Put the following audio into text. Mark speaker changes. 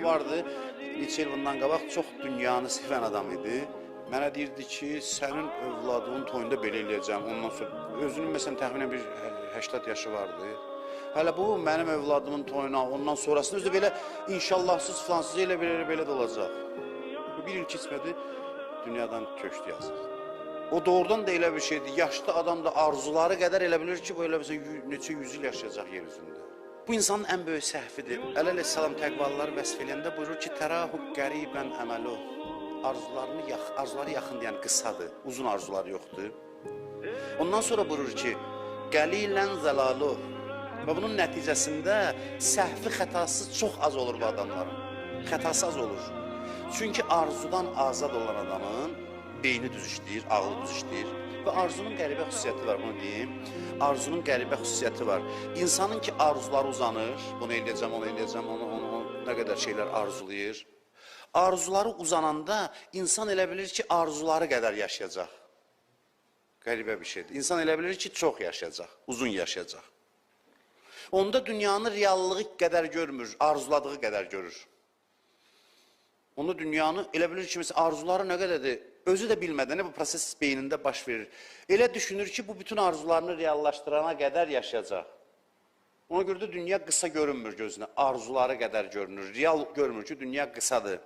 Speaker 1: vardı, neçə il bundan qabaq çox dünyanı sevən adam idi. Mənə deyirdi ki, sənin övladının toyunda belə eləyəcəm. Ondan sonra özünün məsələn təxminən bir 80 yaşı vardı. Hələ bu mənim övladımın toyuna, ondan sonrasında özü də belə inşallahsız filansız elə belə belə də olacaq. Bir il keçmədi, dünyadan köçdü yazıq. O doğrudan da elə bir şeydir. Yaşlı adam da arzuları qədər elə bilir ki, bu elə bilsə neçə yüz il yaşayacaq yer üzündə. Bu insanın ən böyük səhvidir. Əli əleyhissalam təqvalıları vəsf eləyəndə buyurur ki, tərahu qəribən əməlu. Arzularını arzuları yaxındır, yəni qısadır, uzun arzuları yoxdur. Ondan sonra buyurur ki, qəlilən zəlalu. Və bunun nəticəsində səhvi, xətası çox az olur bu adamların. Xətası az olur. Çünki arzudan azad olan adamın beyni düz işləyir, ağlı düz işləyir. Və arzunun qəribə xüsusiyyəti var, bunu deyim. Arzunun qəribə xüsusiyyəti var. İnsanın ki arzuları uzanır, bunu eləyəcəm, onu eləyəcəm, onu, nə qədər şeylər arzulayır. Arzuları uzananda insan elə bilir ki, arzuları qədər yaşayacaq. Qəribə bir şeydir. İnsan elə bilir ki, çox yaşayacaq, uzun yaşayacaq. Onda dünyanı reallığı qədər görmür, arzuladığı qədər görür. Onda dünyanı elə bilir ki, məsələn, arzuları nə qədərdir, özü də bilmədən bu proses beynində baş verir. Elə düşünür ki, bu bütün arzularını reallaşdırana qədər yaşayacaq. Ona görə də dünya qısa görünmür gözünə, arzuları qədər görünür. Real görmür ki, dünya qısadır.